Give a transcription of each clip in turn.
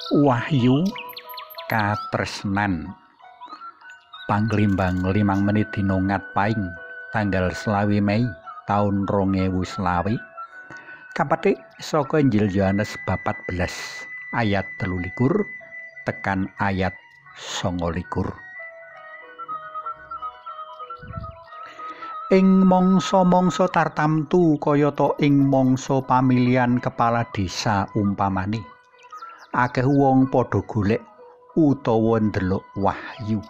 Wahyu Katresnan. Panglimbang 5 menit dina ngat paing tanggal 25 Mei taun 2020. Kapetik saka Injil Yohanes 14 ayat 23 tekan ayat 29. Ing mangsa-mangsa tartamtu kayata ing mangsa pamilihan kepala desa umpamane, akeh wong padha golek utawa ndelok wahyu.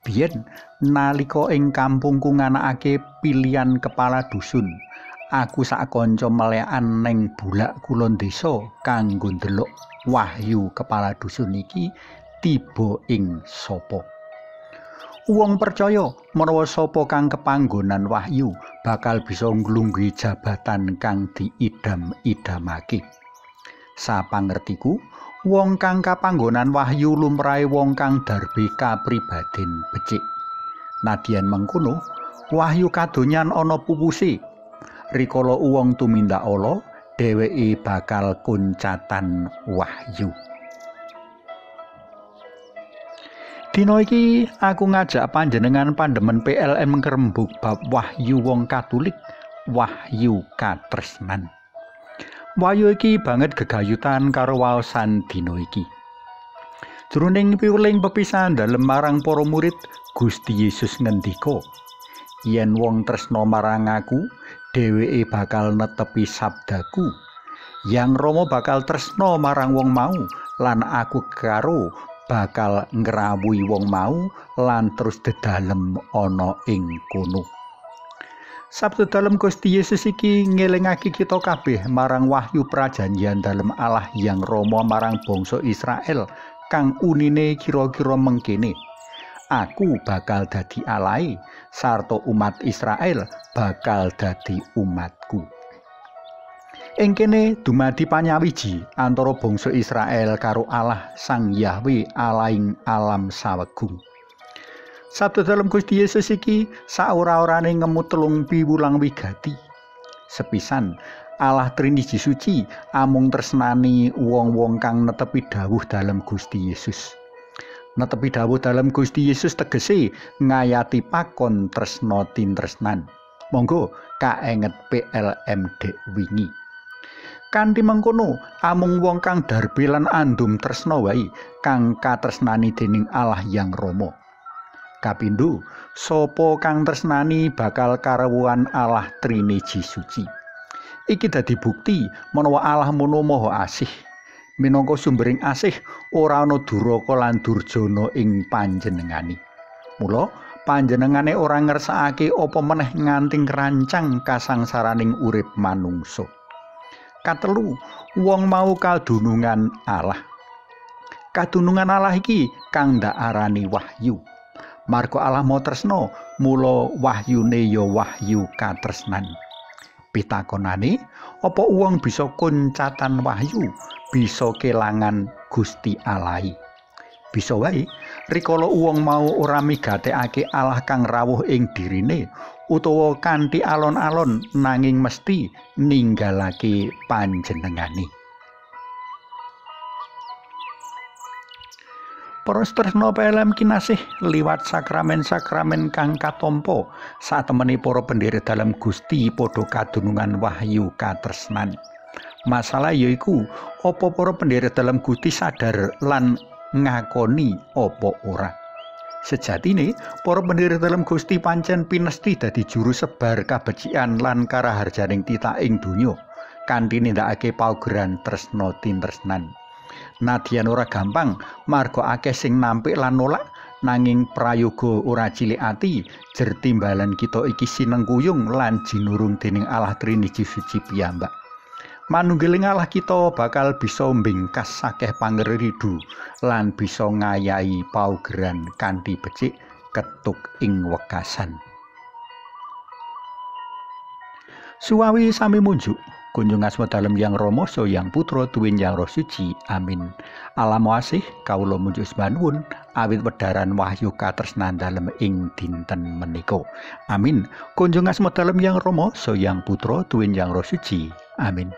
Biyen nalika ing kampungku nganakake pilihan kepala dusun, aku sak kanca melekan ning bulak kulon desa kanggo ndelok wahyu kepala dusun iki tiba ing sapa. Wong percaya menawa sapa kang kepanggonan wahyu bakal bisa nglungguhi jabatan kang diidam-idamake. Sapangertiku, wong kang kapanggonan wahyu lumrahe wong kang darbe kapribaden becik. Nadyan mengkono, wahyu kadonyan ana pupuse. Rikala wong tumindak ala, dheweke bakal kuncatan wahyu. Dina iki aku ngajak panjenengan pandemen PLM ngrembug bab wahyu wong Katolik, wahyu katresnan. Wahyu iki banget gegayutan karo waosan dina iki. Jroning piweling pepisahan dalem marang para murid, Gusti Yesus ngendika, "Yen wong tresna marang aku, dheweke bakal netepi sabdaku. Yang Rama bakal tresna marang wong mau, lan aku karo bakal ngrawuhi wong mau lan terus dedalem ana ing kono." Sabda dalem Gusti Yesus iki ngelingake kita kabeh marang wahyu prajanjian dalem Allah Yang Rama marang bangsa Israel kang unine kira-kira mengkene, "Aku bakal dadi Allahe sarta umat Israel bakal dadi umatku." Ing kene dumadi panyawiji antara bangsa Israel karo Allah Sang Yahwe Allahing alam sawegung. Sabda dalem Gusti Yesus iki saora-orane ngemut telung piwulang wigati. Sepisan, Allah Triniji Suci amung tresnani wong-wong kang netepi dawuh dalem Gusti Yesus. Netepi dawuh dalem Gusti Yesus tegese ngayati pakon tresna tintresnan. Monggo kaenget PLM dek wingi. Kanthi mengkono, amung wong kang darbe lan andum tresna wae kang katresnani dening Allah Yang Rama. Kapindho, sapa kang tresnani bakal karawuhan Allah Triniji Suci. Iki dadi bukti menawa Allah mono maha asih. Minangka sumbering asih ora ana duraka lan durjana ing panjenengane. Mula panjenengane ora ngersakake apa meneh nganti ngrancang kasangsaraning urip manungsa. Katelu, wong mau kadunungan Allah. Kadunungan Allah iki kang ndak arani wahyu. Marga Allah maha tresna, mula wahyune ya wahyu katresnan. Pitakonane, apa wong bisa kuncatan wahyu, bisa kelangan Gusti Allahe? Bisa wae, rikala wong mau ora migatekake Allah kang rawuh ing dirine, utawa kanthi alon-alon nanging mesti ninggalake panjenengane. Para tresna PLM kinasih liwat sakramen-sakramen kang katampa satemene para pendherek dalem Gusti padha kadunungan wahyu katresnan. Masalah yaiku apa para pendherek dalem Gusti sadar lan ngakoni apa ora. Sejatine para pendherek dalem Gusti pancen pinesti dadi juru sebar kabecikan lan karaharjaning titah ing donya kanthi nindakake paugeran tresna tintresnan. Nadyan ora gampang, marga akeh sing nampik lan nolak, nanging prayoga ora cilik ati, jer timbalan kita iki sinengkuyung lan jinurung dening Allah Triniji Suci piyambak. Manunggiling Allah kita bakal bisa mbingkas akeh pangridu lan bisa ngayahi paugeran kanthi becik ketuk ing wekasan. Suwawi sami munjuk. Kunjung asma dalem Yang Rama, Saha Yang Putra, tuwin Yang Roh Suci. Amin. Allah Maha Asih, kawula munjuk sembah nuwun awit wedharan wahyu katresnan dalem ing dinten menika. Amin. Kunjung asma dalem Yang Rama, Saha Yang Putra, tuwin Yang Roh Suci. Amin.